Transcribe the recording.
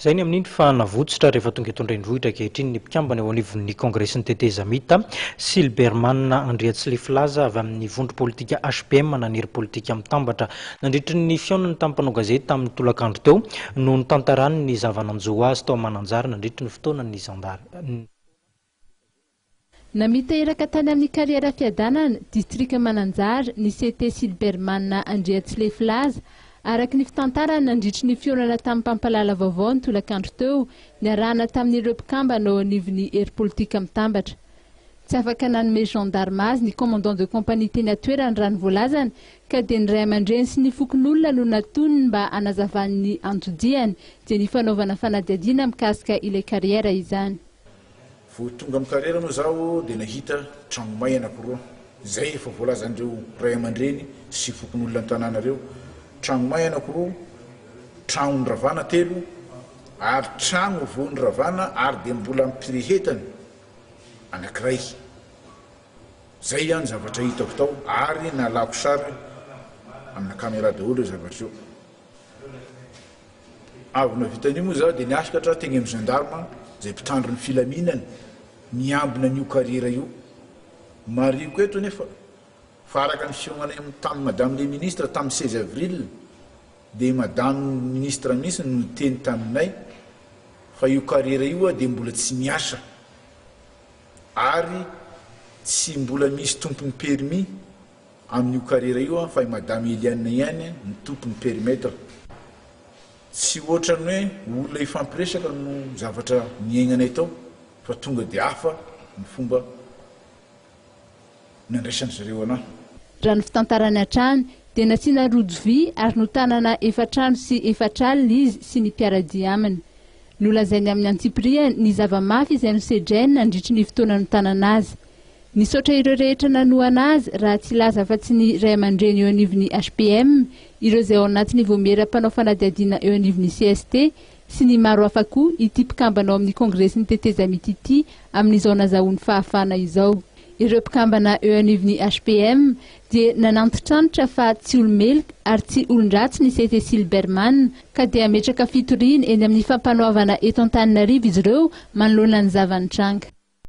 Izay ny amin'iny fa navotsotra rehefa tonga eto an-drenivohitra ankehitriny ny mpikambana eo anivon'ny Kongresin'ny Tetezamita, Silberman Andriatsilifilaza avy amin'ny vondrom-politika HPM na ny Hery Politika Mitambatra. Nandritry ny fihaonany tamin'ny mpanao gazety tamin'ny tolakandro teo no nitantarany ny zava-nanjo azy tao Mananjary nandritry ny fotoanan'ny zandary. Namita iraka tany amin'ny Kariera Fiadanana, distrika Mananjary, ny CT Silberman Andriatsilefilaza, araka ny fitantarany nandritry ny fihaonana tamin'ny mpampahalala vaovao ny tolakandro teo, niarahana tamin'ireo mpikambana eo anivon'ny hery politika mitambatra. Tsy afaka nanome gendarme azy ny commandant de compagnie teny an-toerana raha ny voalazany ka dia ny ray aman-dreny sy ny fokonolona no natoniny mba hanazavany ny anton-diany, dia ny fanaovana fanadihadiana mikasika ilay kariera izany. Vao tonga amin'ny carrière moa zaho dia nahita tragno may anakiroa, izay efa voalazan'ireo ray aman-dreny sy fokonolona an-tanàna ireo, tragno may anakiroa, tragno niravana telo ary tragno vao niravana ary dia mbola ampirehetana anakiray. Zay ihany zavatra hitako tao ary nalako sary amina camera daholo ireo zavatra ireo. Avy nahavita an'io moa izaho dia niasikatra teny amin'ny gendarme izay mpitandro ny filaminana niambina an'io carrière io. Marihiko eto anefa fa araka ny fihaonanay tamin'i Madame le Ministre tamin'ny 16 avril dia Madame Ministre mihitsy no niteny taminay fa io carrière io dia mbola tsy miasa ary tsy mbola misy tompon'ny permis Amin'io carrière io an fa i madame Eliane ihany no tompon'ny périmètre. Tsy ohatran'ny hoe olona hifampiresaka no zavatra niaignanay tao fa tonga dia hafa ny fomba nandraisan-dry zareo anah. Raha ny fitantarany hatrany dia nasiana rojo vy ary notanana efatrano sy efatr'alina izy sy ny mpiara-dia aminy. Nolazainy amin'ny antsipiriany ny zava-mafy izay nosedrainy nandritry ny fotoana notanana azy. Nisaotra ireo rehetra nanohana azy raha tsy hilaza afa-tsy ny ray aman-dreny eo anivon'ny HPM, ireo izay ao anatin'ny vaomiera mpanao fanadihadiana eo anivon'ny cst sy ny maro hafa koa ity mpikambana ao amin'ny Kongresin'ny tetezamita ity amin'izao nazahoany fahafahana izao. Ireo mpikambana eo anivon'ny HPM dia nanantitranitra fa tsy olo-meloka ary tsy olon-dratsy ny CT Silberman ka dia hametraka fitoriana eny amin'ny fampanoavana eto Antananarivo izy ireo manoloana ny zava-nitranga.